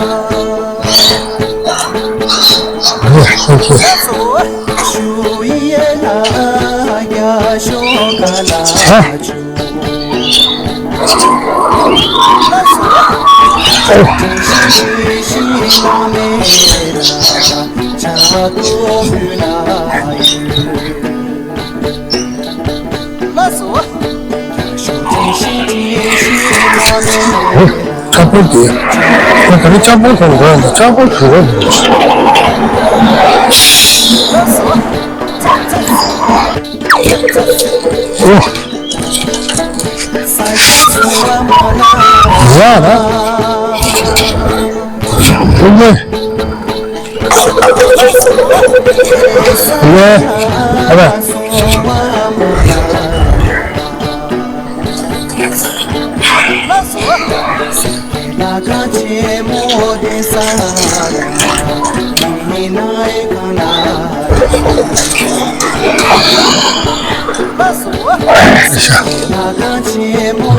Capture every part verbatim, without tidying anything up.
ཨ། ལགས་སོ། ལྕགས་པོ་དེ། ད་ནི་ལྕགས་པོ་གང་འདྲ་འདུག་ལྕགས་པོ་གང་འདྲ་འདུག་ཨོ། ཡ་ལ། ཨོ་ལེ། ལེ། ཨ་ལ།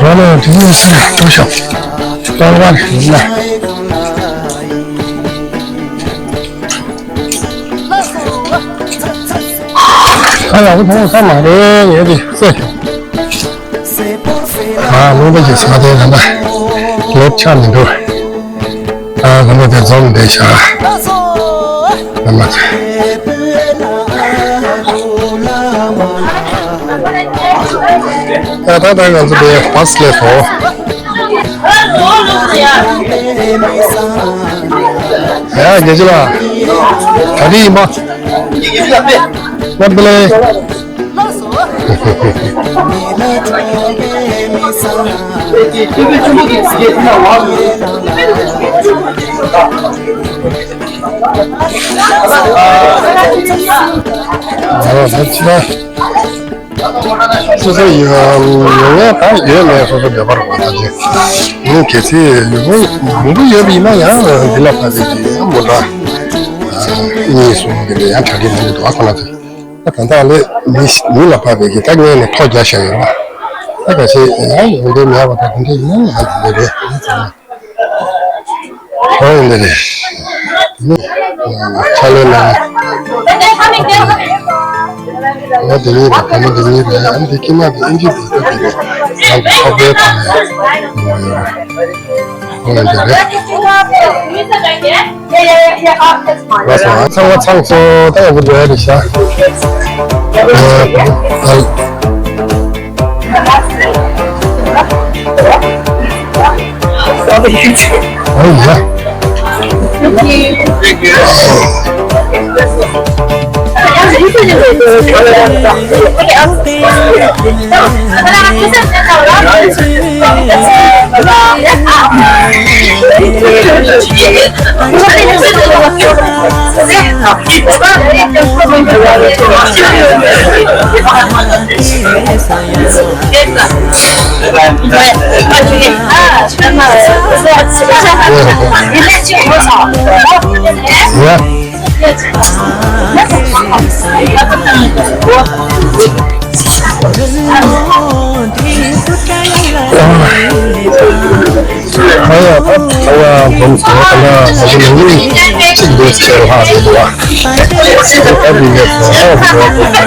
རོ་ལོ་དེ་ཉིད་སུ་ལ་ལྟོས་ཤོག་ལྟོ་བ་ཞིག་ལ། ཨ་ཡག་པོ་མཐོང་ས་མ་རེད་ཡོད་དེ་སེ། ཨ་ལུང་པ་ཞིག་ས་དེ་ར་མ་ལེབ་ཆགས་མི་འདུག་ཨ་ལུང་པ་དེ་འཛོམས་བསྡད་ཤག་ལ་མ་ཚེ། ད་ད་ད་ང་ཚོ་དེ་བྷ་སི་སླེབས་སོང་། ཡ་རྒྱལ་སྤྱི་ལགས། ག་དུས་ཡིན་པ། སླེབས་ལེ། ཨ་ད་ཕྱི་ད། སོ་སོ་ཡི་ཡོང་ཡ་ད་ཡོད་མེད་སོ་སོ་འདོད་པ་རེད་པ། ད་ཅི་ངས་གལ་སྲིད་ཡོང་མང་པོ་ཡོད་པ་ཡིན་ན་ཡང་འདི་ལ་ཕ་ཚིག་གི་ཡང་མོ་འདྲ་གཉིས་གསུམ་འདི་ལ་ཡང་གྲ་སྒྲིག་མང་པོ་འདུག་ཨ་ཁོ་ན་ཚོ། ད་གང་ལྟར་ལས་མི་མི་ལ་ཕ་ཚིག་གི་ད་ངས་ནས་ཐོ་རྒྱག་བཞག་ཡོད་པ། ད་ག་ཚོད་ཡང་ཡོང་འདོད་མེད་པ་ད་དེ་འདྲ་ཡིན་ན་ཡང་འདི་འདྲ་རེད། ཨོ་འདི་རེད། ཕྱག་ལས་གནང་། ཨོ་དེ་གཉིས་རེད། བུ་མོ་དེ་གཉིས་རེད། ཨ་འདི་ཀྱི་མ་དེ་ཨིན་ཇི་འདི་ཚོ་དེ་རེད། ང་ཚོ་ཚོགས་པའི་ཐོག་ནས་ཡོང་བ་ཡོད་རེད། ཁོང་ཡོད་རེད། ལགས་སོ། ཚང་མ་ཚང་སོང་། ད་ཡག་པོ་འགྲོ་ཡ་རེད་ཤག་ཨ་ཡ། ཨ་ཡ། ད་ཨ་ཡ་སྒོམ་ཚོགས་ལ་ཨ་ཅེ་ལུང་རིང་གཅིག་འདུག་ཟེར་ལྷག་འདུག་བ། ཨ་ནི་ངས་ཚོགས་ཨ་འདུག་བ།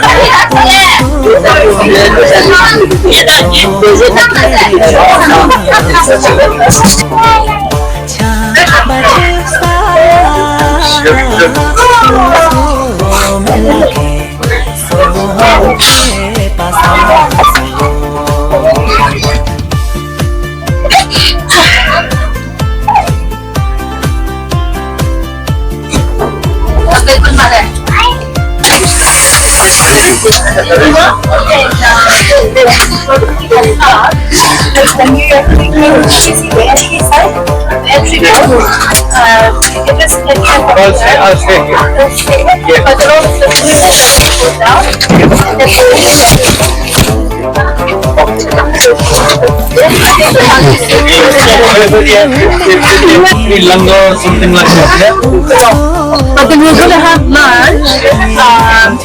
But then we're gonna have lunch. Um,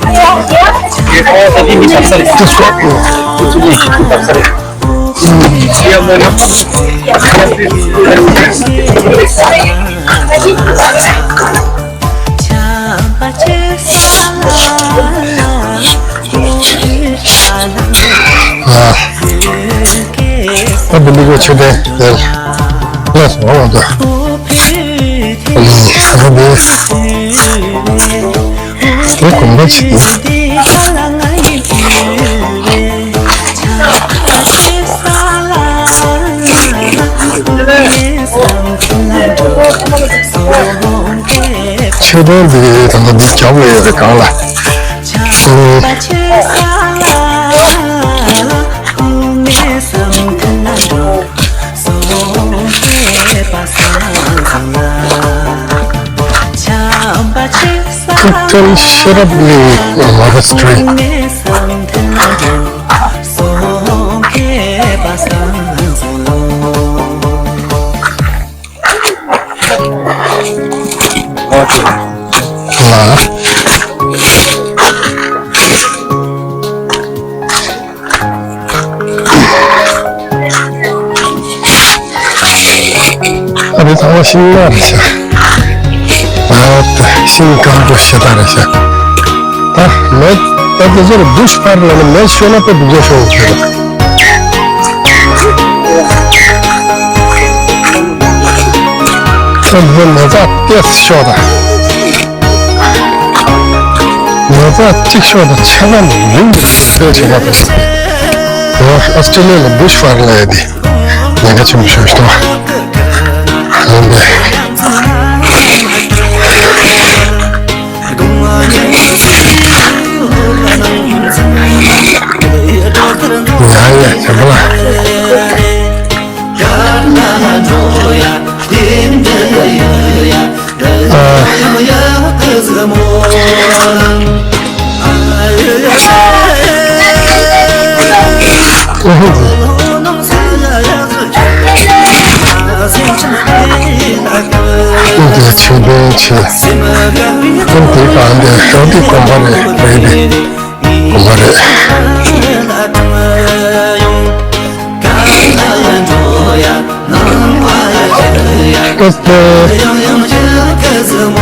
ཨ་བི་ལི་གོ་ཆེ་དེ་དེ་ལ་སོང་བ་དང་། ཨ་ལི་ས་དེ་དེ་གོམ་པ་ཆེ་དེ། ཆེ་དེ་འདི་ད་ལྟ་འདི་རྒྱབ་ལ་ཡོད་རེད་གང་ལ། Tell shut up, you mother string. ཨ་རི་ཚང་མ་ཤིང་ནགས་རེད་ཤག་ཨ་ད་ཤིང་དཀར་པོ་ཞེ་དྲག་རེད་ཤག་ད་མེ་ད་དེ་ཚོར་བུ་ཤ་ཕར་ལ་ནི་མེ་ཤོར་ན་དཔེ་སྡུག་པོ་ཤོར་བ་ཁྱོད་ལ། ད་འདི་མེ་བཙའ་ཏོག་ཙམ་ཤོག་ད། མེ་བཙའ་གཅིག་ཤོག་ད་ཆ་ཚང་རིང་དུ་བཟོས་བྱས་ན་ཕེབས། འོ་ཨོ་སི་ཀྲི་ལི་ཡ་ལ་བུ་ཤ་ཕར་ལ་ཡ་དེ་ཉེན་ཁ་ཆེན་པོ་ཤོར་ཤག་ཡིན་པས། ཡ་ཡ་བྱས་པ་ལ། ཨ། འདི་ཆོས་ལྡན་ཆེ། ཁོང་དེ་གང་དེ་ཤོག་དེ་གོམ་པ་རེད་རེད་དེ། གོམ་པ་རེད། ཨེ་ཙི།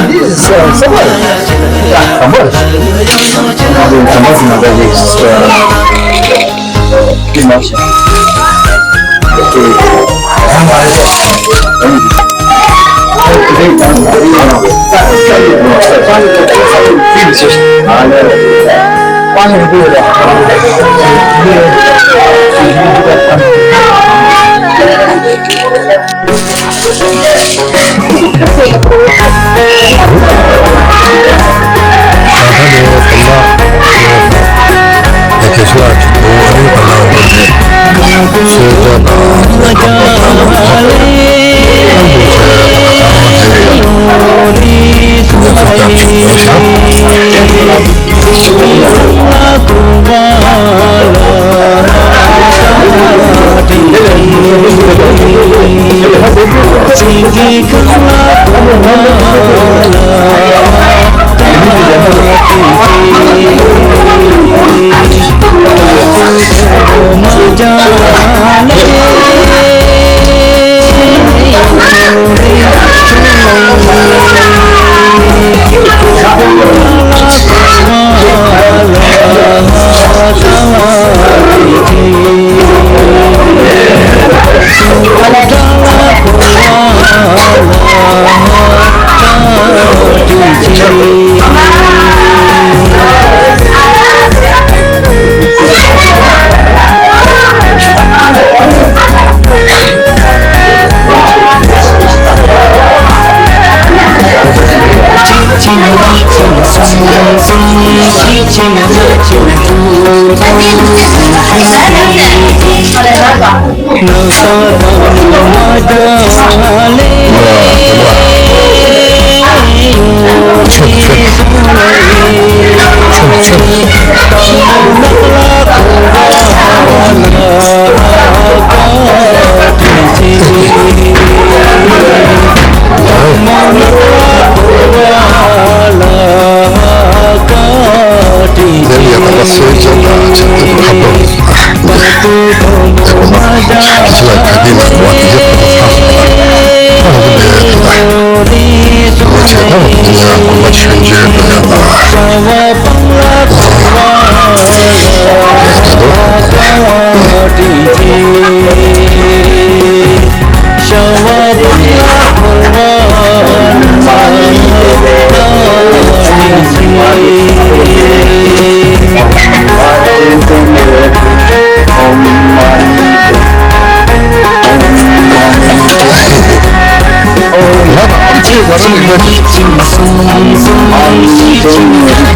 This is uh, Samuel. Yeah, Samuel. Samuel is not very, uh,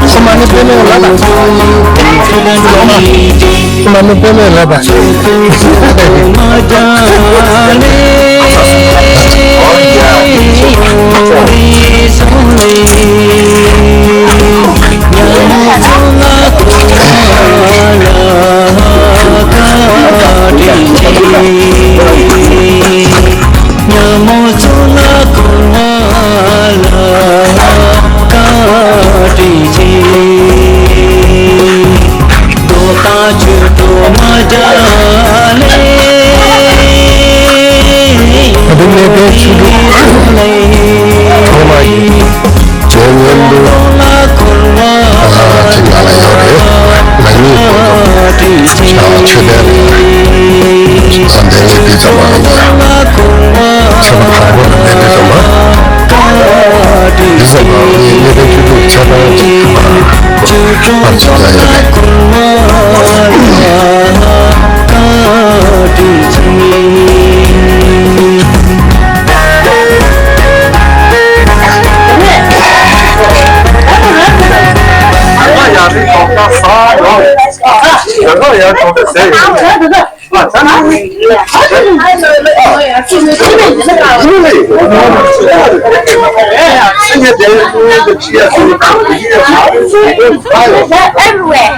ཁོ་མ་ནི་པེ་མེ་ལ་ད། ཁོ་མ་ནི་པེ་མེ་ལ་ད། ཨ་དེ་ནས་དེ་ཆུ་འབྲུག་ཁོ་མ་ཡིན། ཇོ་སྔོན་པོ། ཨ་ཅིག་ང་ལ་ཡོད་རེད། ང་གཉིས་ཀོ་ཏོ་ཆ་ཆོས་ལྡན་རེད། ཨ་འདས་ངེས་པའི་ཚོ་མ་ང་ཚོ་ལ་ཕར་གོ་ནས་མེད་པའི་ཚོ་མ། འདི་ཚོ་མ་ངའི་གནས་པའི་ཆུ་འབྲུག་ཆ་ཚང་ཅིག་ཨ་ཅིག་ཡ་ཡོད་རེད། Everywhere.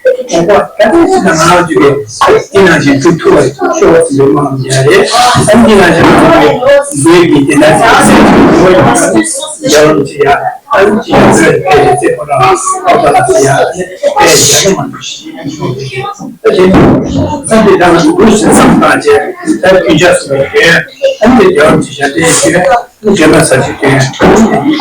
ཁོང་པ་ག་དུས་ཕྱི་ནང་ང་ཚོས་དེ་ནང་བཞིན་སྒྲུབ་ཐུབ་པ་ཤོག་ཟེར་བའི་དམངས་ཡ་རེད། ཨ་ནི་དེ་ནང་བཞིན་ང་ཚོས་འདུལ་བའི་དེ་ནང་བཞིན་སེམས་ཀྱི་ངོ་བོ་ཡོད་པ་ནི་རྒྱལ་བ་རིན་པོ་ཆེ་ཡ། ཨ་ནི་ཅི་ཡང་ཟེར་ཏེ་ཚེ་ཁོ་རང་ཨ་ཕ་ལ་ཡ་ཨ་ནི་དཔེ་ཡ་ནི་མང་པོ་ཞིག་ཤོག་ཟེར་གྱི། ད་དེ་ནི་བསམ་པའི་དང་འདུག་སེ་བསམ་བཏང་བྱས་ད་རྒྱུན་ཆགས་སུ་ཡོད་ཨ་ནི་རྒྱལ་བ་རིན་པོ་ཆེ་ཡ་དེ་ཡིན་གྱི་རེད། ཨ་ནི་རྗེས་མ་ས་ཆུ་དེ་ཡང་ཡིན་གྱི་རེད་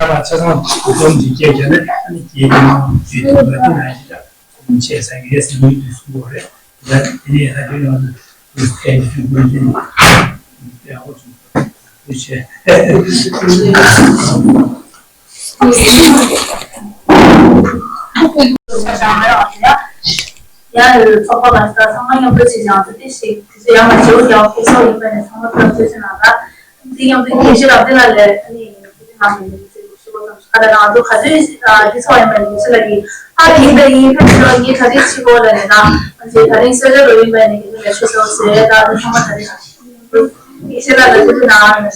བ། ཆ་ཚང་གོ་སྟོན་འདི་སྐད་རྒྱབ་ནས་ཨ་ནི་སྐྱེས་ཀྱི་ནང་བཅུད་དུ་མ་དེ་ན་ཞིག་ལ་ཆེ་ས་ངེས་སུ་ཡོད་དུས་གསུང་གི་རེད། ད་དེ་ནས་ད་དེ་ཡང་ཕན་ཚུན་ཀུན་གྱི་ཡག་པོ་བྱུང་། ཐུགས་རྗེ་ཆེ། ཡང་ཡོད་ཚོགས་པ་ལ་ས་ཚང་མ་མཉམ་དུ་བྱས་ཀྱང་ཚེ་ཏི་ཞིག་དུས་ཚོད་ཡང་མ་བྱེད་ཀྱང་ཕེབས་སོགས་ཡིན་པ་ནས་ཚང་མ་ཐུགས་རྗེ་ཆེ་གནང་ལ། དེ་ཡང་དེ་ཉིན་ཞིག་ལ་དེ་ལ་ལས་ཨ་ནི་དེ་ནང་མི་འདུག་ཟེར་ཞུ་བ་དང་ཁ་ད་ང་ཚོ་ག་ཚོད་ཨ་དེ་ཚོ་ཡིན་པ་ནས་ཞིག་ལ་གི་ཨ་དེ་འདྲ་ཡིན་ཕེབས་སོགས་ངས་ག་རེ་བྱེད་དགོས་ལ་ནས་ན་ཨ་ནི་ད་རིང་སོ་སོ་ལོ་ཡིན་པ་ནས་གི་དེ་ལ་ཞུ་སོགས་ཟེར་ད་དེ་ཚང་མ་ད་རེ་ཞིག་ལ་ད་དེ་ནང་ཨ་ནི།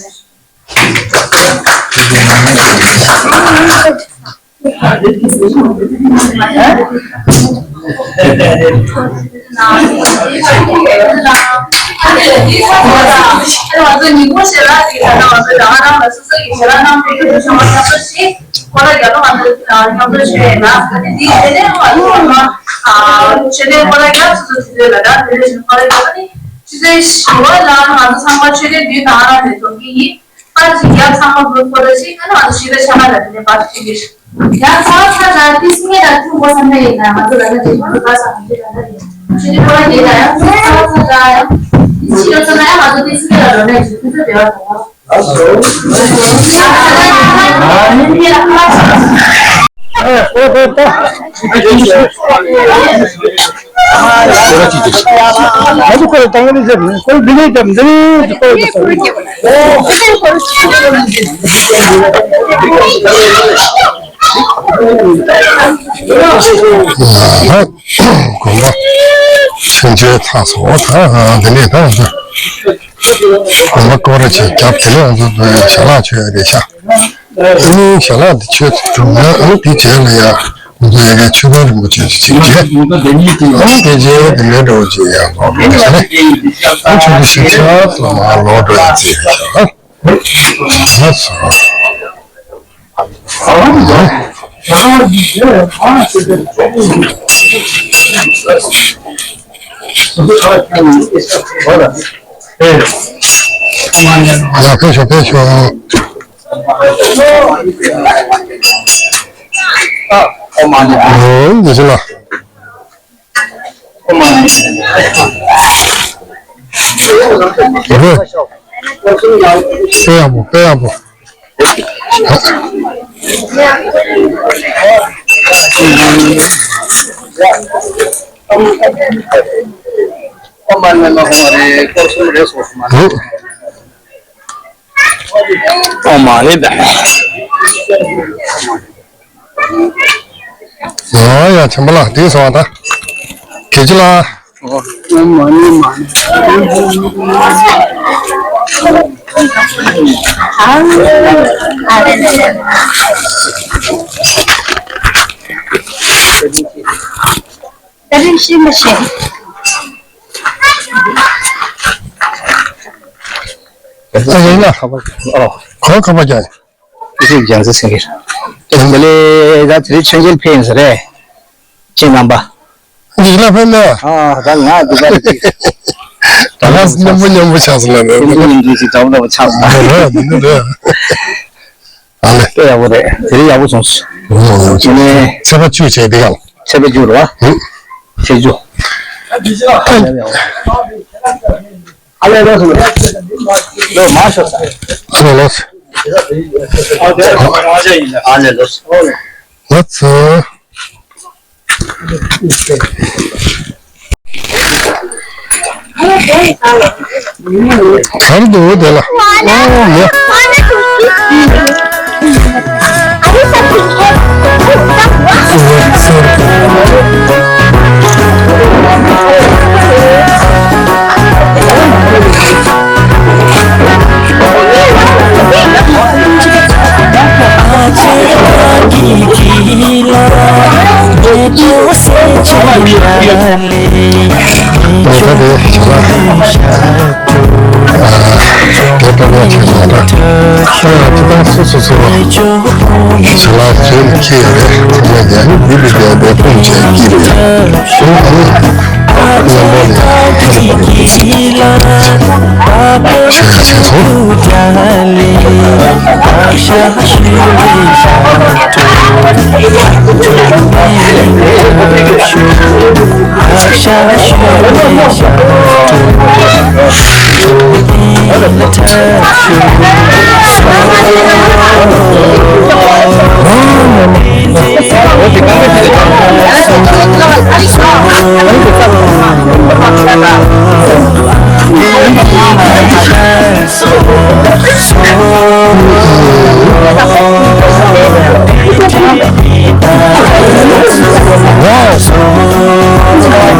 ཆུ་ཚོད་བཞི་པ་ལ་ང་ཚོ་ཚང་མ་ཆོས་སྡེ་བདུན་དང་ཨ་རག་ནས་ཐོན་གྱི་ཡིན། པར་གྱི་རྒྱབ་ཚང་མ་དགོས་ཁོ་ར་ཞིག་ཨ་ནི་ང་ཚོ་ཞི་བདེ་ཆ་ལ་ལ་དེ་ནས་པར་ཐུག་གི་ཡང་ཚ་བ་ཚ་དྲག་ཏིས་ངེད་ལ་ཐུག་དགོས་བསམ་ན་ཡིན་ན་ང་ཚོ་ལ་ན་དྲན་པ་འདུག་ག་བསམ་གྱི་ད་ལྟ་ནས་ཆུ་ཚོད་ཁོ་ར་བརྒྱད་དང་ཡང་ཚ་བ་ཚ་དྲག་ཡང་ཕྱི་ལ་ཚ་ན་ཡང་ང་ཚོ་ཏིས་ངེད་ལ་འགྲོ་ནས་ཀྱི་ཁོ་ཚོ་བདེ་བ་དང་། དགོན་པ་ཕྱིན་ཆད་ཚང་སོང་ད་འདི་ནས་ད་དགོན་པ་སྐོར་ར་ཆེ་རྒྱབ་དེ་ནས་ང་ཚོ་ཞལ་ལག་མཆོད་རེད་ཤག་ཨ་ནི་ཞལ་ལག་འདི་མཆོད་གྲུབ་ན་ཨ་ནི་དེ་རྗེས་ལ་ཡ་ང་ཚོ་ཡ་གའི་མཆོད་རྟེན་རིན་པོ་ཆེ་ཅིག་བྱེད་ཀྱི། ཨ་ནི་དེ་རྗེས་དེ་ལས་འགྲོ་བ་ཅིག་ཡ་ལོག་འགྲོ་བྱས་ནས་ཨ་ནི་ཆུ་ཚོད་བཞི་ཆ་ཙམ་ལ་ལོག་འགྲོ་ཡ་ཅིག་ཡ་ཤག་ཨ་ལགས་སོ། ཡ་ཕེབས་ཤོག་ཕེབས་ཤོག་ཨོ་འདི་ཚོ་ལ། དཔེ་ཡག་པོ་དཔེ་ཡག་པོ། ཨོ་མ་རེད་ད། ཡ་ཡ་ཆེན་པོ་ལགས་འདི་སོང་ད། ཁྱེད་ཅི་ལ། ཨོ་མ་ནི་མ་ནི། ཨ་རེ་རེ། ད་རིང་ཤི་མ་ཤི། ཨ་ཡིན་ལ། ཨོ། གོ་ཁ་པ་ཀྱང་། ཨི་ཤིག་ཀྱང་ཟེར་ཟེར་གི། དེ་ལས་ད་དེ་རིང་མཆོད་མཇལ་ཕེབས་ཡིན་ཟེར་རེད། ཁྱེད་རྣམ་པ། འཇིགས་ལ་ཕན་ལ། ཨ་ད་ང་འདི་ག་རེད། ད་ང་མཉམ་པོ་མཉམ་པོ་ཆགས་སོང་ལ་ནི། འདི་འདི་ཞིག་འདྲ་པོ་འདྲ་པོ་ཆགས་སོང་། རེད་རེད་འདི་འདི་རེད། ཨ་ལེ། དཔེ་ཡག་པོ་རེད། དེ་རིང་ཡག་པོ་བྱུང་སོང་། ཨོ་ཡག་པོ་བྱུང་། ཚེས་པ་བཅུ་བྱས་འདི་ག་ལ། ཚེས་པ་བཅུ་རེད་བ། ཨུ། ཚེས་བཅུ། ཨ་ལེ་ལོ་སོ། ལོ་མ་ཤོར་ས། ཨ་ལེ་ལོ་སོ། ཨ་ལེ་ལོ་སོ། ལོ་སོ། གར་འདུག་དེ་ལ། ཨོ་ཡ།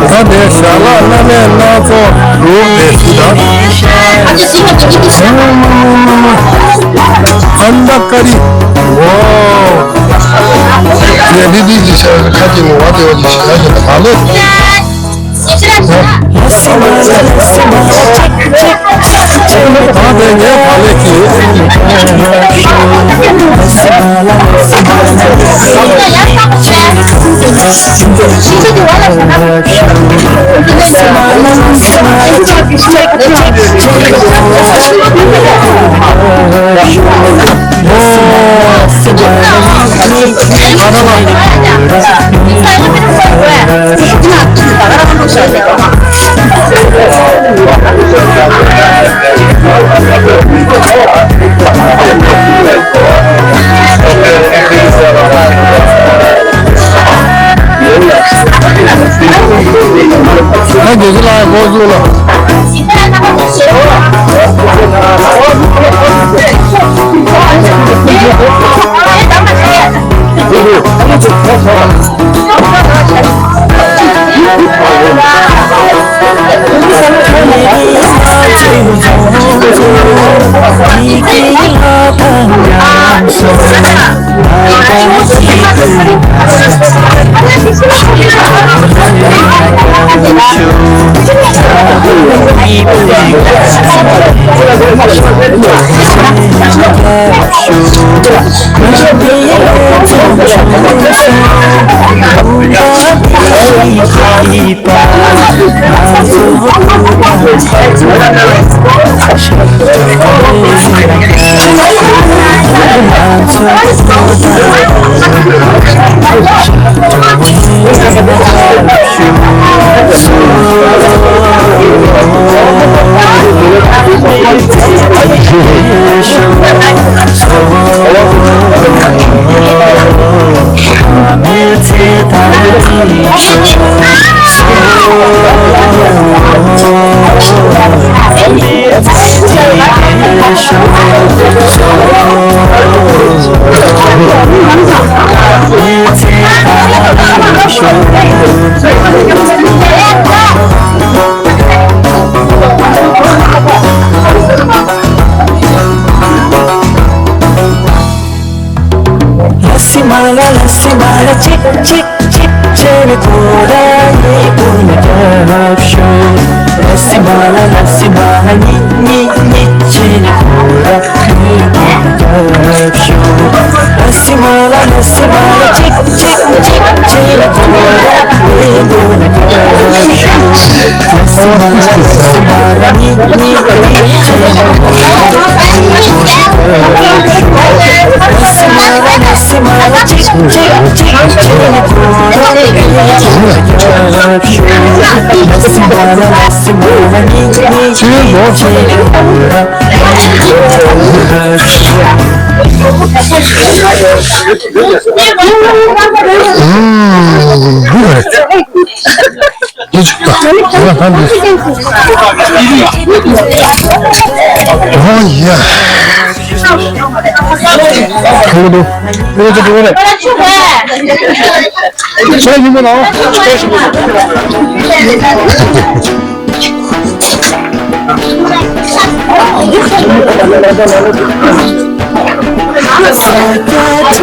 ད་དེ་ཞལ་ལག་བླ་མའི་སྣ་ཚོགས་འདུག་དེ་ཞུ་ད། ཨན་ད་ཀ་རི། ཝའོ། ངས་འདི་འདི་ཅིག་བྱས་ཁ་ཅིག་ནས་བ་དེ་བ་ཅིག་བྱས་ཤག་ད་ག་ལེ། ད་དེ་ངའི་བག་ལེབ་ཀྱི། ད་རྒྱལ་སྲས་ལགས་འགོ་བཙུགས་ལ། མ་ལ་ལ་སི་མ་ལ་གཅིག་གཅིག་གཅིག་བྱས་ནས་ཁོ་རང་གཉིས་པོ་ལ་རྒྱབ་ཤོག་ལ་སི་མ་ལ་ལ་སི་མ་ལ་གཉིས་གཉིས་གཉིས་བྱས་ནས་ཁོ་རང་གཉིས་པོ་ལ་རྒྱབ་ཤོག་ལ་སི་མ་ལ་ལ་སི་མ་ལ་གཅིག་གཅིག་གཅིག་བྱས་ནས་ཁོ་རང་གཉིས་པོ་ལ་རྒྱབ་ཤོག་ལ་སི་མ་ལ་ལ་སི་མ་ལ་གཉིས་གཉིས་གཉིས་བྱས་ནས་ཁོ་རང་གཉིས་པོ་ལ་རྒྱབ་ཤོག་ལ་སི་མ་ལ་ལ་སི་མ་ལ་གཅིག་གཅིག་གཅིག་བྱས་ནས་ཁོ་རང་གཉིས་པོ་ལ་རྒྱབ་ཤོག་ལ་སི་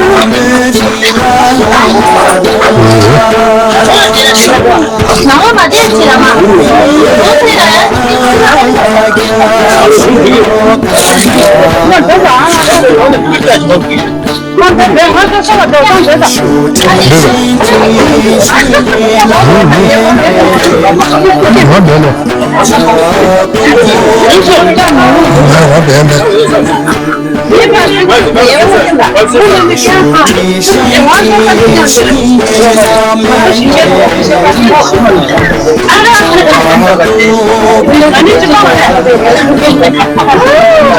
མ་ལ་ལ་སི་མ་ལ་གཉིས་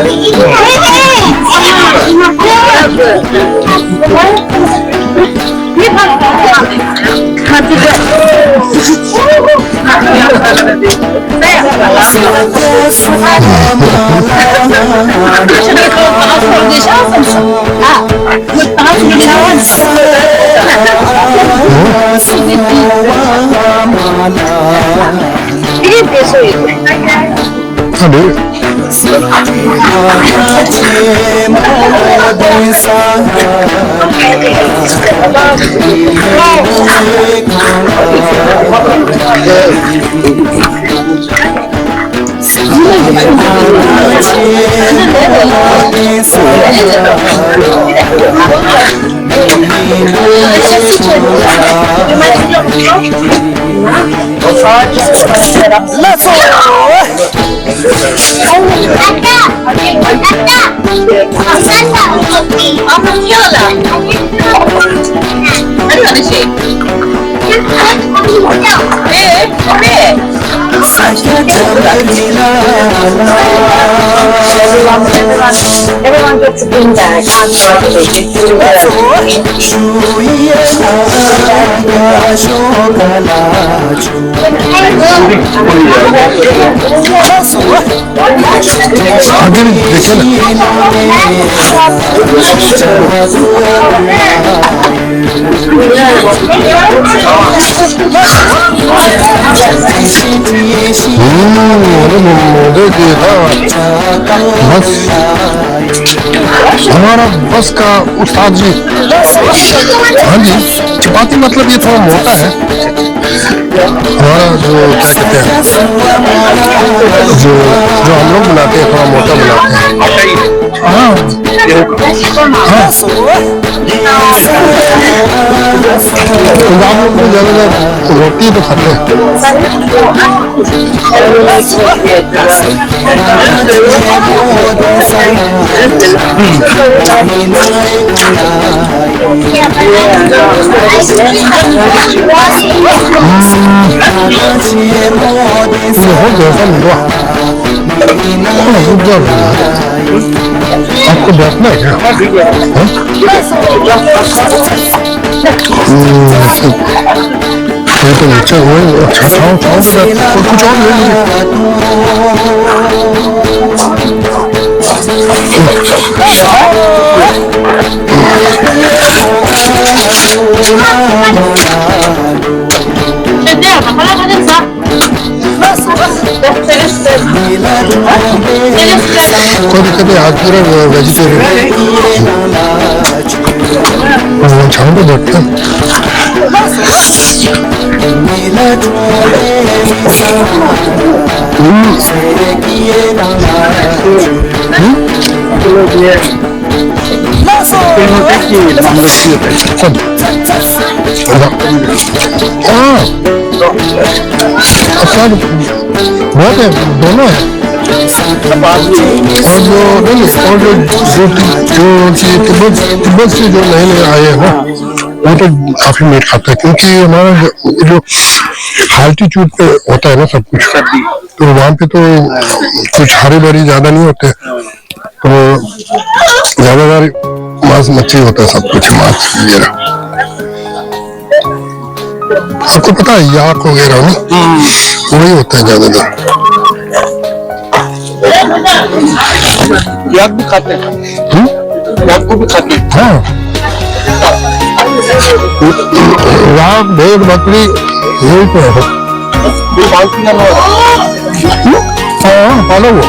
གཉིས་གཉིས་བྱས་ནས་ཁོ་རང་གཉིས་པོ་ལ་རྒྱབ་ཤོག हमारा बस का उस्ताद जी। हाँ जी, चपाती मतलब ये थोड़ा मोटा है। हमारा जो क्या कहते हैं, जो जो हम लोग बनाते हैं थोड़ा मोटा बनाते हैं। हाँ। हाँ। पंजाब में बहुत ज़्यादा रोटी तो खाते हैं। आपको बैठना है क्या? हाँ? हम्म, ये तो ऊंचा हुआ है। अच्छा, छाँव, छाँव में बैठ, कुछ और ले लीजिए। कभी कभी हाथ पूरा वेजिटेरियन। ང་ཆང་པོ་འདོད་ཐལ། बहुत है, दोनों है। और जो, नहीं, नहीं, और जो दो तीन, जो थी तिब्बत, तिब्बत से जो नए नए आए हैं ना, वो तो काफी मीट खाते हैं, क्योंकि हमारा जो, जो altitude पे होता है ना सब कुछ, तो वहाँ पे तो कुछ हरे भरे ज्यादा नहीं होते। तो ज्यादातर मांस मच्छी होता है, सब कुछ मांस वगैरह। आपको पता है, याक वगैरह ना, वही होता है ज्यादातर। याक भी खाते हैं। हम्म? याक को भी खाते हैं। हाँ। याक, भेड़, बकरी, यही तो है। ये पालतू जानवर है। हम्म? हाँ, पालो वो।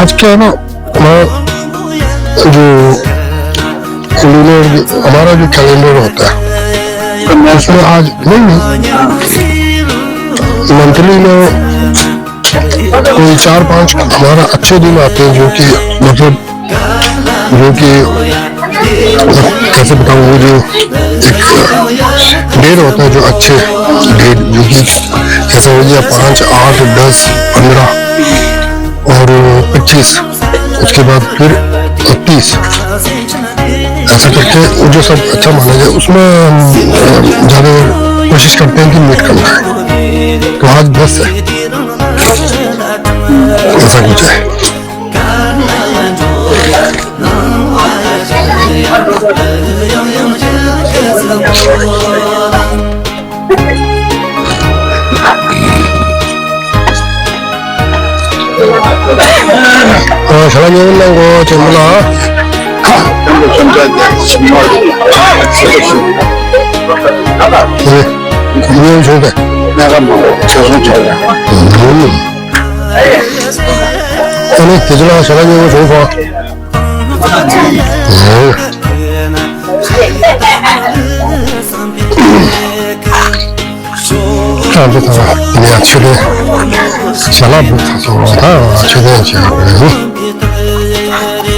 आज क्या है ना, मैं जो लूनर, हमारा जो कैलेंडर होता है, उसमें आज नहीं, नहीं, मंथली में कोई चार पांच हमारा अच्छे दिन आते हैं, जो कि मतलब, जो कि कैसे बताऊँ, वो जो एक डेट होता है, जो अच्छे डेट, जो कि जैसे हो गया पाँच, आठ, दस, पन्द्रह और पच्चीस, उसके बाद फिर इकतीस, ऐसा करके वो जो सब अच्छा माना जाए, उसमें हम ज़्यादा कोशिश करते हैं कि मीट कम खाएं। तो आज दस है, ऐसा कुछ है। ཨ། ཞལ་ལག་མཉེས་པོ་གནང་གོ་ཆེན་པོ་ལགས། ཨ་ནི་དེ་ཚོ་ལ་ཞལ་ལག་མཉེས་པོ་བྱུང་སོང་། ཨ་འདི་དང་ཡ་ཆུ་ལེན་ཞལ་ལག་འབུལ་ཚར་སོང་། ད་ཆུ་ལེན་བྱེད་དགོས། ད་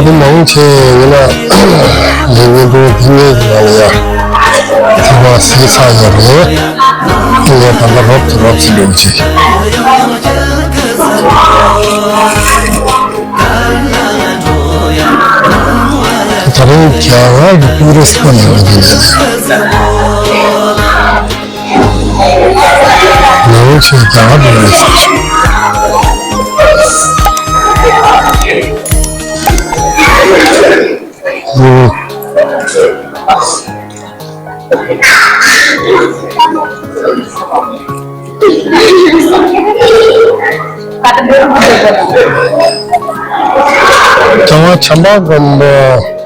དུང་མང་ཆེ་ཡིན་ན་ལས་ངན་པོ་འདི་ངའི་ནང་ལ་ཡ་ཐོག་མ་སྲིད་ས་ཡ་རེད། ངས་ད་ལྟ་རོབ་ཙམ་རོབ་ཙམ་ཡོང་ཆེ། ད་རིང་རྒྱ་གར་གྱི་ཊུ་རི་སི་པ་ནང་ལ་འདི་ནས་ནང་ ཡོད་ཆེ་ད་ཧ་པོ་རེད། ཨུ། ཚང་མ་བྱམས་པ་མགོན་པོ།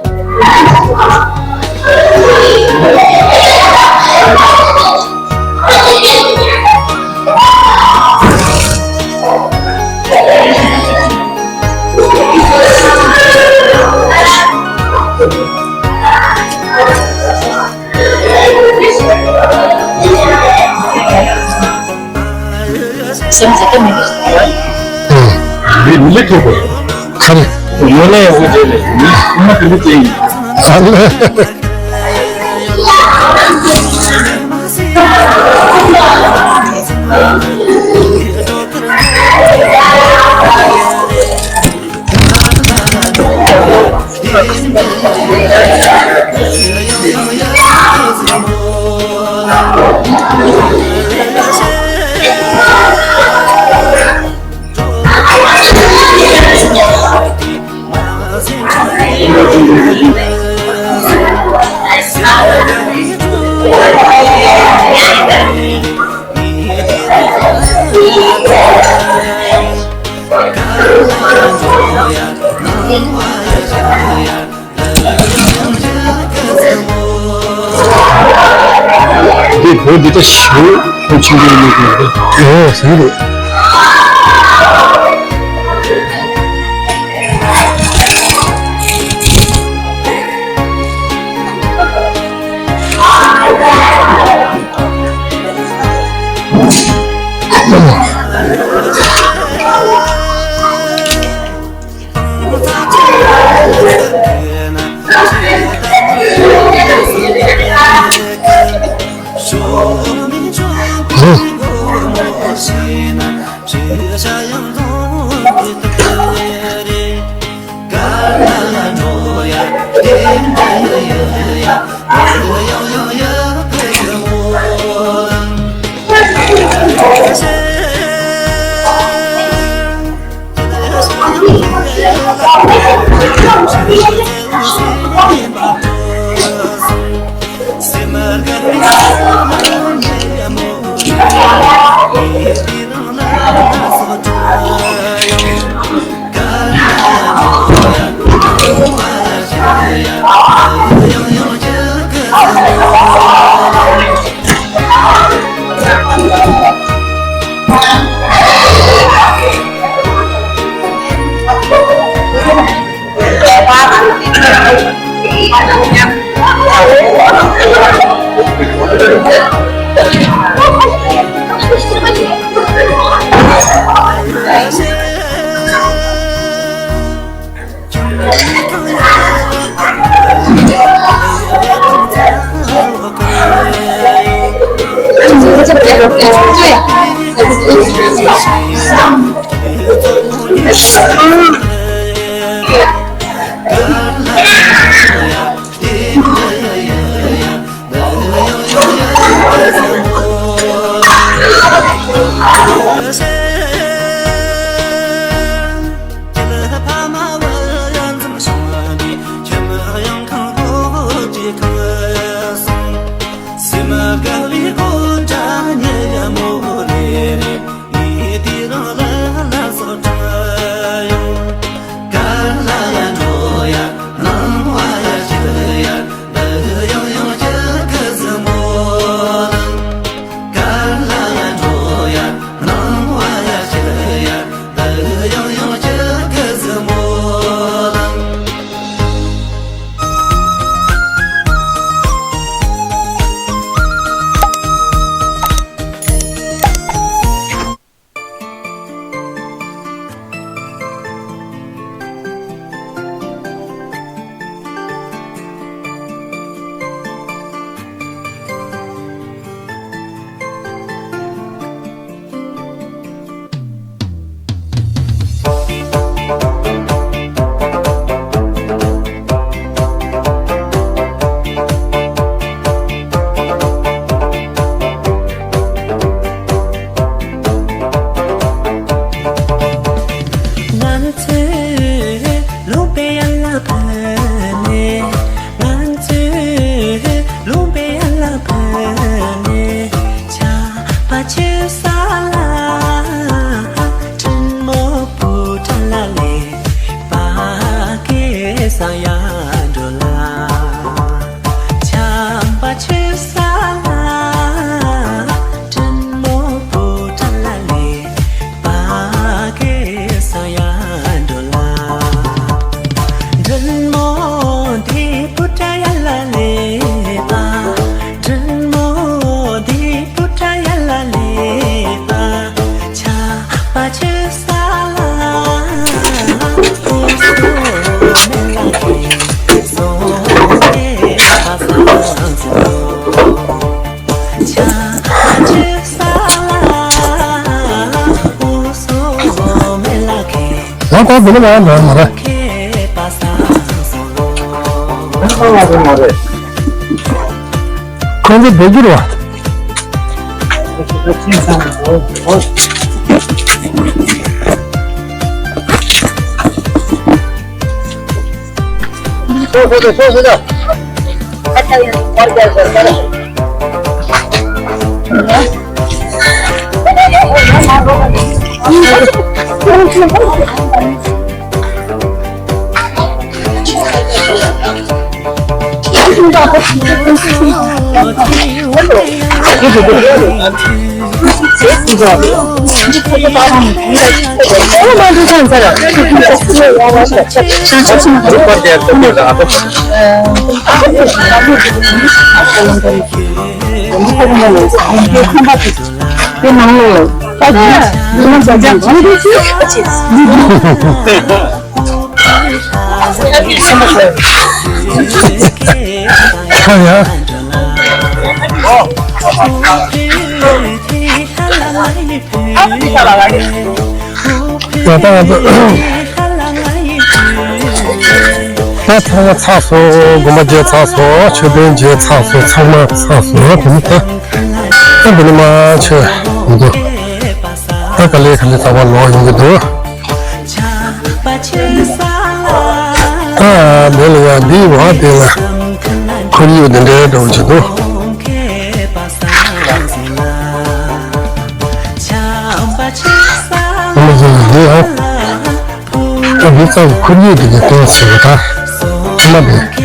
སེམས་ཟེར་གི་མི་འདུག་མི་མི་ཐུབ་པ། ཁམ། ངོ་ལ་ཡག་པོ་བྱས་ནས་མི་མ་དེ་འདྲ་བྱས་ཡིན། ཨ་ལེ། འདི་བོད་འདི་ལྟ་ཞིག་ཁོ་ཆིང་གི་མི་དགོས་འདི། ཨོ་ཟིན་རེད། ད་ད་དེ་ནི་མ་འགྲོ་མ་རེད། ཁོང་ཚོ་བོད་བསྒྱུར་བ། ད་ཚང་མ་ཚར་སོང་། དགོན་པ་མཇལ་ཚར་སོང་། མཆོད་རྟེན་མཇལ་ཚར་སོང་། ཚང་མ་ཚར་སོང་། དེ་ནི་ད་ད་འདི་ནི་མ་ཆོས་མི་འདུག་ད་ག་ལེ་ག་ལེ་ཚང་མ་ལོག་ཡོང་གི་འདུག་ད་འདི་ལ་ཡ་འདི་བ་དེ་ལ་ཁོར་ཡུག་འདི་འདྲའི་འགྲོ་གི་འདུག་ཨ་མ་ཟེར་ཡ་འདི་ཡང་། ཨ་འདི་ཙམ་ཁོར་ཡུག་འདི་གི་སྟེང་ཟེར་བ་ད་ཨ་མ་དེ།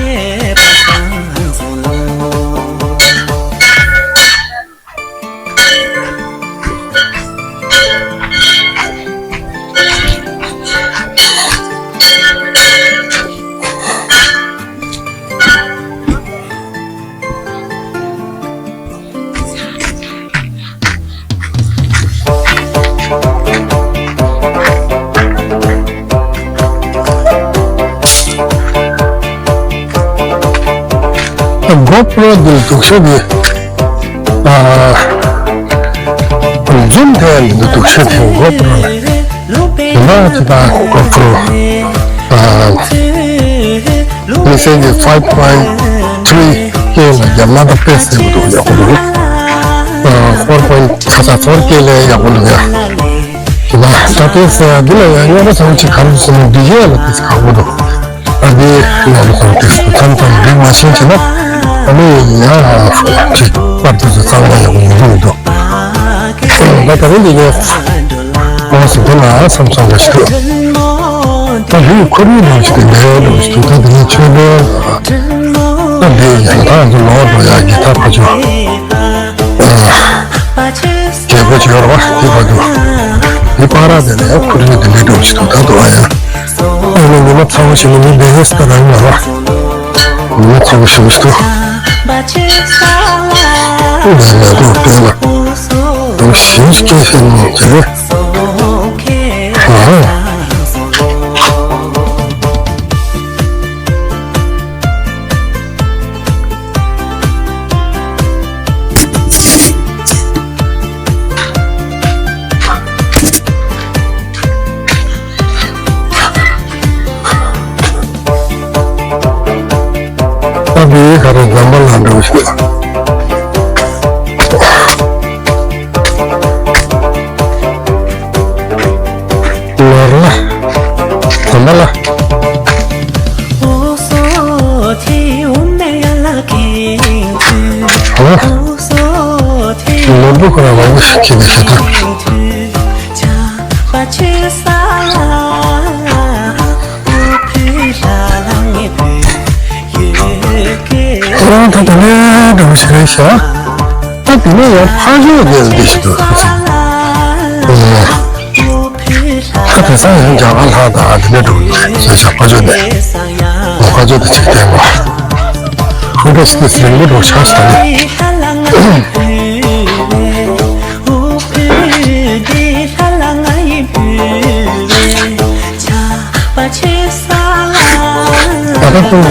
GoPro འདི་འདུག་ཤོག་གི་ཨ། འཛུམ་དེ་འདི་འདུག་ཤོག་དེ་GoPro་ལ། ཡིན་པ་ཅི་ད་GoPro ཨ། དམིགས་བསལ་གྱི་five point three K ལ་རྒྱབ་ན་ད་དཔེ་གསལ་པོ་འདུག་ཡག་པོ་འདུག་ཨ། four point ཁ་ཚ་four K ལས་ཡག་པོ་འདུག་ཡ། དེ་ན་ད་དཔེ་གསལ་འདི་ལ་ཡང་རྙོག་དྲ་ཚང་ཅིག་ག་རེ་སོང་ན་འདི་ཡས་ལ་དེ་ཚོ་ཁག་པོ་འདུག་ཨ་འདི་ནང་ལ་ཁོང་དེ་ཚོ་ཐམ་ཐམ་འདི་མ་ཤེས་བྱས་ན་ཨ་ནི་ཡང་ཅིག་པར་དེ་ཚོ་གཙང་མ་ཡག་པོ་ཡོང་གི་མི་འདུག་ད་ད་རིང་འདི་ཡས། ཨོ་སི་དེ་ན་བསམ་བསམ་འདྲ་ཞིག་འདུག་ད་ལུས་ཁོར་ཡུག་འདྲ་ཞིག་དེ་འདྲའི་འདྲ་ཞིག་འདུག་ད་དེ་ནས་ཆོས་འབྲེལ་ད་འདི་ཡང་ད་ང་ཚོ་ལོག་འགྲོ་ཡག་གི་ད་ཕ་ཆོས་རྒྱལ་པོ་ཆོས་ར་བ་དེ་བར་དུ་འདི་པ་ར་དེ་ནས་ཁོར་ཡུག་དེ་འདྲའི་འདྲ་ཞིག་འདུག་ད་དུ་ཨ་ཡ་ཨ་ནི་ཉི་མ་ཚ་བོ་ཞིག་ནི་མི་བདེ་ཡོད་ས་ད་རང་ཡོད་ར་ཉི་མ་ཚ་བོ་ཞིག་འདུག་ཨ་ནི་ང་ཚོ་དེ་ལ་འདུག་ཞིང་སྐྱེ་ཤེས་ནས་དེ། ཨ་ནི་ག་རེ་འཛམ་བུ་གླིང་འདྲ་བོ་ཞིག་ལ། ལོར་ལ། དམ་པ་ལ། ཨོ། ནོར་བུ་ཁོ་རང་མང་པོ་ཞིག་བྱེད་པའི་ཞེ་སྡང་། ཁོ་རང་ད་དེ་ནས་འགྲོ་བཞིན་རེད་ཤག་ད་དེ་ནས་ཡང་ཕ་ཇོ་དེ་ལ་འདི་ཞིག་འདུག་ད་དེང་སང་ཡང་རྒྱ་གར་ལྷག་དང་དེ་འདྲ་འགྲོ་ཡོད་ཤག་ཕ་ཇོ་དེ། ལོ་ཁ་ཇོ་དེ་ཅིག་བསྟན་པ། ཁོང་ཁྲོ་ཞིག་དེ་རིང་པོ་འགྲོ་ཤག་ཞིག་ད་ནི། ད་ལྟ་ཁོང་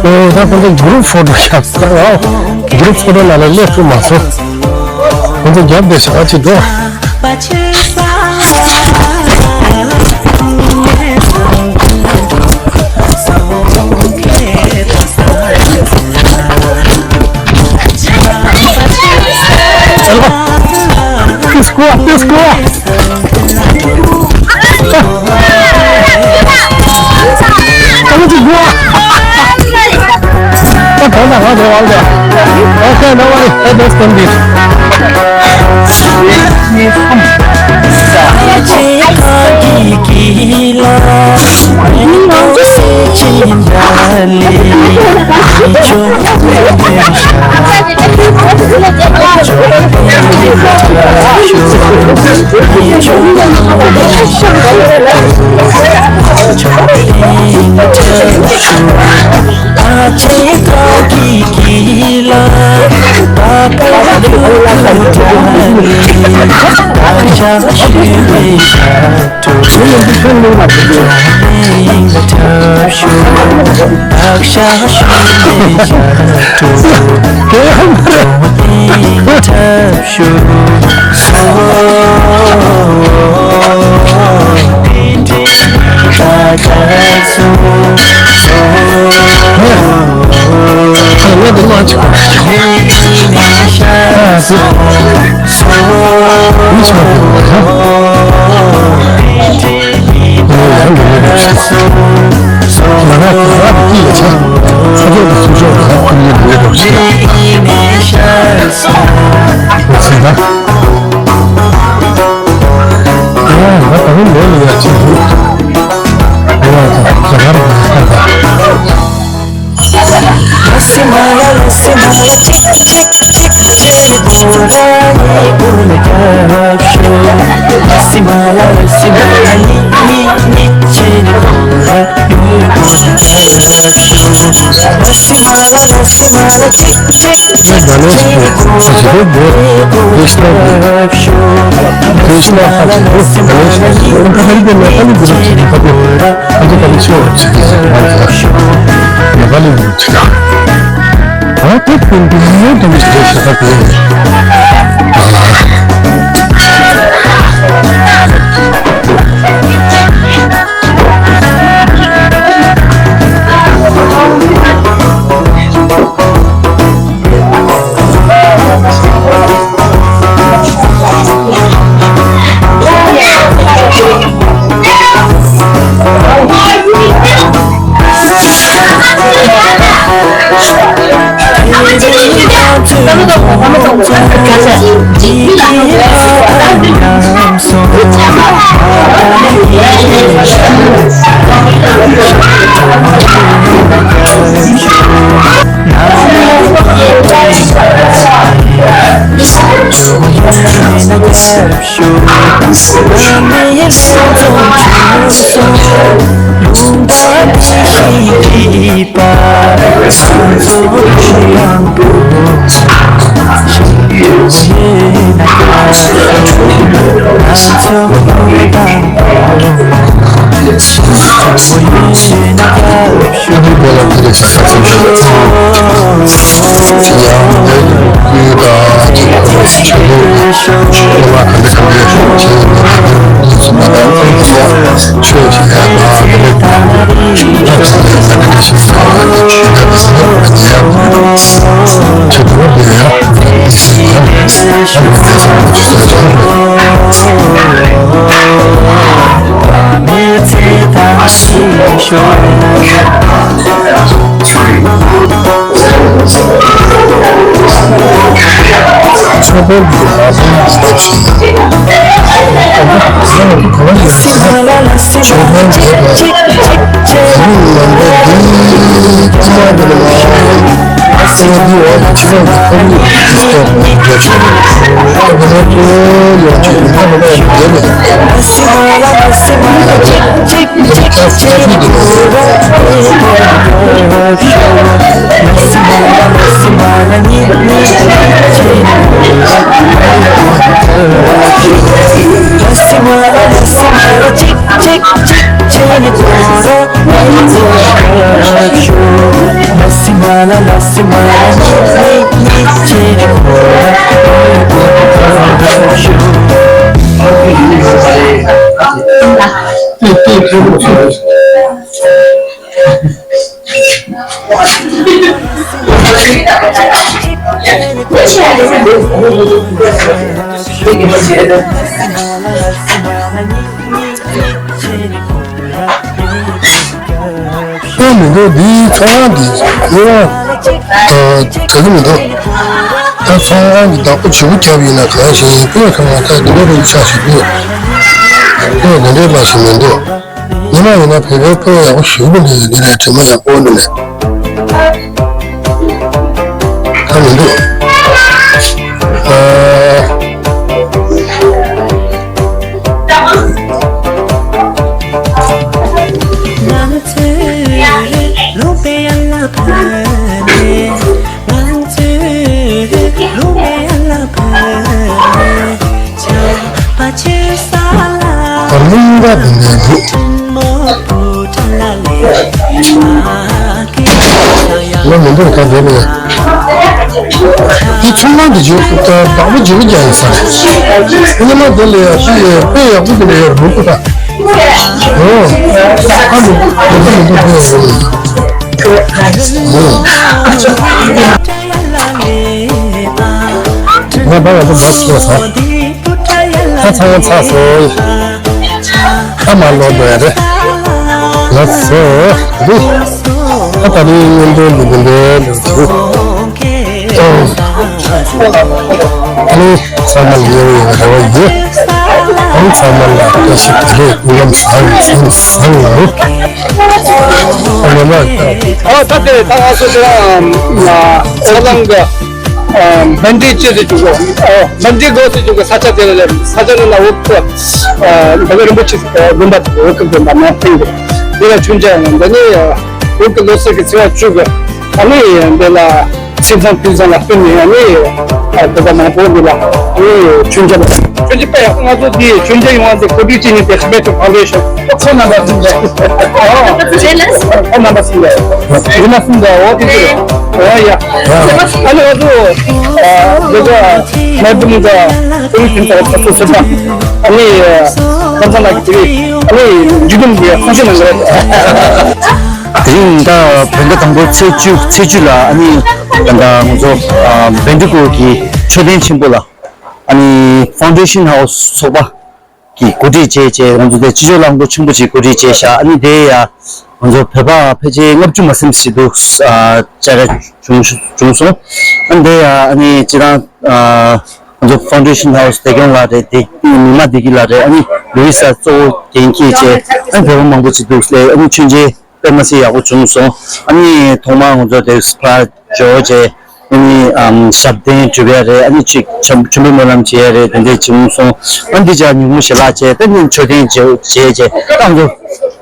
ཨོ་ད་ཁོང་ཚོ་གུ་རུབ་ཕོ་ཊོ་ཤག་ད་ཨོ་གུ་རུབ་ཕོ་ཊོ་ནང་ལ་སླེབས་ཐུབ་མ་སོང་། ཁོང་ཚོ་རྒྱབ་བསྡད་ཤག་ཅིག་འགྲོ། Let's go, let's go. Come on, go. Okay, no worry. Let's go. ཨེ་མི་འདུག་འདིའི་ཚོང་ཁང་འདི་ཡོད། ཨ། དེ་གི་མི་འདུག་ད་ཚོང་ཁང་གི་བདག་པོ་བྱེད་སྒོ་བརྒྱབ་ཡིན་ན་གང་ཞིག་ཡིན། དཔེ་ཁང་ཁ་དེ་འདྲ་རིགས་ཆགས་ཤིག་འདུག་དཔེ་དེ་འདྲའི་ལ་ཞིག་མི་འདུག་ཉི་མ་ཡིན་ན་བོད་པའི་དཔེ་ཡག་པོ་ཞིག་མི་འདུག་དེ་ལས་དྲི་མ་ཡག་པོ་འདུག་ལས། ད་མི་འདུག་ཨ། ད་རླུང་རྟ་འདི་ནས་འདུག་ལོ་མི་འདུག་ག་རེད་པས། འདི་ཚོང་ཁང་འདི་བརྗོད་ད་བདག་པོ་བརྗོད་རྒྱག་ཡིན་ས་རེད། སྔོན་མ་དེ་ལས་ཡག་ཤོས་ཡོད། དཔེ་ཡག་པོ་དེ་ལས་ཡོད་རུང་ཁུ་ད། ཨོ། ཨ་མི་འདུག་མི་འདུག་དཔེ་ཡག་པོ་ཡོད། ང་པ་ཡག་པོ་མ་ཤེས་ས། ད་ཚང་མ་ཚར་སོང་། ད་མ་ལོག་འགྲོ་ཡ་རེད། ལགས་སོ། འདི། ད་ད་རིང་སྔོན་འགྲོ་འདི་འདི་འདྲའི་འདུག་ཨ་ནི་ཚང་མ་ལ་ཉེ་བའི་རེ་བ་ཡོད། ཨ་ནི་ཚང་མ་ལ་བཀྲ་ཤིས་བདེ་ལེགས། སྐུ་ཁམས་བཟང་བཟང་བཟང་ཡོད། ཨ་ནི་མ། ཨ་ད་དེ་ད་ང་ཚོ་དེ་རང་ཨོ་གླིང་གི་བན་དེ་ཅེས་ཟེར་བཅུག་གོ། བན་དེ་གོ་ཟེར་བཅུག་གོ། ས་ཆ་དེ་ལ་ས་ཆ་ནི་ན་འུ་ཀ་འདི་ག་རིན་པོ་ཆེ་དགོན་པ་དེ་འུ་ཀ་དགོན་པ་ནང་ཕིང་གི་འདི་ལ་མཆོད་མཇལ་ཡང་འདི་ནི་འུ་ཀ་ལོ་གསར་གྱི་ཚེས་པ་བཅུ་གི་ཨ་ནི་འདི་ལ་སེམས་བཟང་ཕུན་བཟང་ལ་བསྟུན་ནས་ཨ་ནི་འདི་ག་མང་པོ་འདི་ལ་ཨ་ནི་མཆོད་མཇལ་མཆོད་མཇལ་པ་ཡག་པོ། ང་ཚོ་འདི་མཆོད་མཇལ་ཡོང་བ་འདི་གོ་སྒྲིག་བྱེད་མཁན་དེ་ཧེ་མེད་དུ་ཕང་ལེ་ཤོག་ཁོ་རྣམ་པ་ཚོ་འདི། ཁོ་རྣམ་པ་ཚོ་འདི། འོ་དེ་འདི། ཨོ་ཡ། ཨ་ནི་ང་ཚོ་འདི་ག་ནད་འབུམ་ག་ཨ་ནི་ཁྱིམ་ཚང་ཚོ་སོ་སོ་ཨ་ནི་ཁམས་ཚང་ལགས་ཀྱི་ཨ་ནི་བརྒྱུད་རིམ་གྱི་གསུང་བཤད་གནང་གི་རེད། དེ་རིང་ད་བོད་ཟླ་དང་པོ་ཚེས་བཅུ་ཚེས་བཅུ་ལ་ཨ་ནི་ད་ལྟ་ང་ཚོ་བན་དེ་གོ་གི་མཆོད་རྟེན་ཆེན་པོ་ལ་ཨ་ནི་Foundation House ཚོགས་པ་གིས་གོ་སྒྲིག་བྱས་བྱས། ང་ཚོ་དེ་ཕྱི་ཕྱོགས་རླངས་འཁོར་ཆེན་པོ་ཅིག་གོ་སྒྲིག་བྱས་ཤག་ཨ་ནི་དེ་ཡ་ང་ཚོ་བོད་པ་ཕལ་ཆེར་ལྔ་བཅུ་མ་ཟིན་ཞིག་འདུག་ཨ་བཅར་བྱུང་བྱུང་སོང་། ཨ་ནི་དེ་ཡ་ཨ་ནི་སྤྱིར་བཏང་ཨ་ང་ཚོ་Foundation House བདེ་སྐྱོང་ལགས་རེད། དེ་མི་མང་བདེ་སྐྱིད་ལགས་རེད། ཨ་ནི་ལུའི་སར་གཙོ་བོ་འགན་འཁྱེར་བྱས། ཨ་ནི་བོད་པ་མང་པོ་ཅིག་འདུག་ལས། ཨ་ནི་མཆོད་མཇལ་དཔེ་མ་སྲིད་ཡག་པོ་བྱུང་སོང་། ཨ་ནི་ཐོག་མར་ང་ཚོ་དེ་ཕར་འབྱོར་བྱས། ཨ་ནི་ཨམ་ཞབས་བརྟན་སྒྲུབ་ཡ་རེད། ཨ་ནི་ཅིག་མཆོད་མཆོད་འབུལ་སྨོན་ལམ་བྱེད་ཡ་རེད། དེ་འདྲས་བྱུང་སོང་། ཨ་ནི་འདི་ཅག་ཉུང་ངུ་ཞལ་ལག་བྱས། ད་ནི་མཆོད་རྟེན་བྱས་བྱས་བྱས། ད་ང་ཚོ་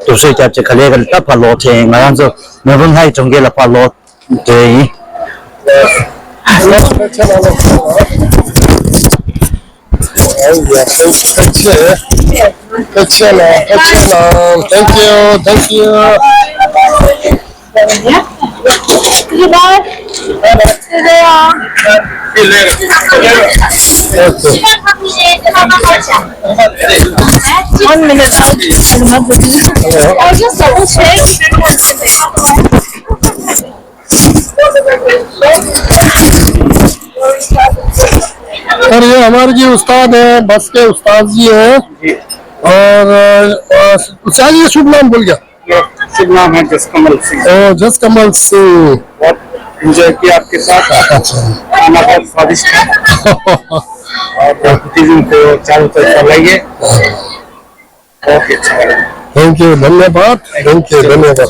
དུར་སྲོལ་རྒྱབ་བྱས་ག་ལེ་ག་ལེ་ད་ཕར་ལོག་འཕྲད་ཡིན། ང་རང་ཚོ་མེལ་བོན་ལྷ་ཡི་གྲོང་ཁྱེར་ལ་ཕར་ལོག་འགྲོ་ཡིན། ཕལ་ཆེར་ལ་ཕལ་ཆེར་ལ། Thank you, thank you. One minute. Sir, ये हमारे जी उस्ताद हैं, बस के उस्ताद जी हैं। जी। और, अ, अ, उस्ताद, ये शुभ नाम भूल गया। शुभ नाम है जसकमल सिंह। ओ, जसकमल सिंह। बहुत एंजॉय किया आपके साथ। अच्छा। खाना बहुत स्वादिष्ट था। और बुद्धिज्म को चारों तरफ फैलाइए। बहुत ही अच्छा लगा। Thank you, धन्यवाद। Thank you, धन्यवाद।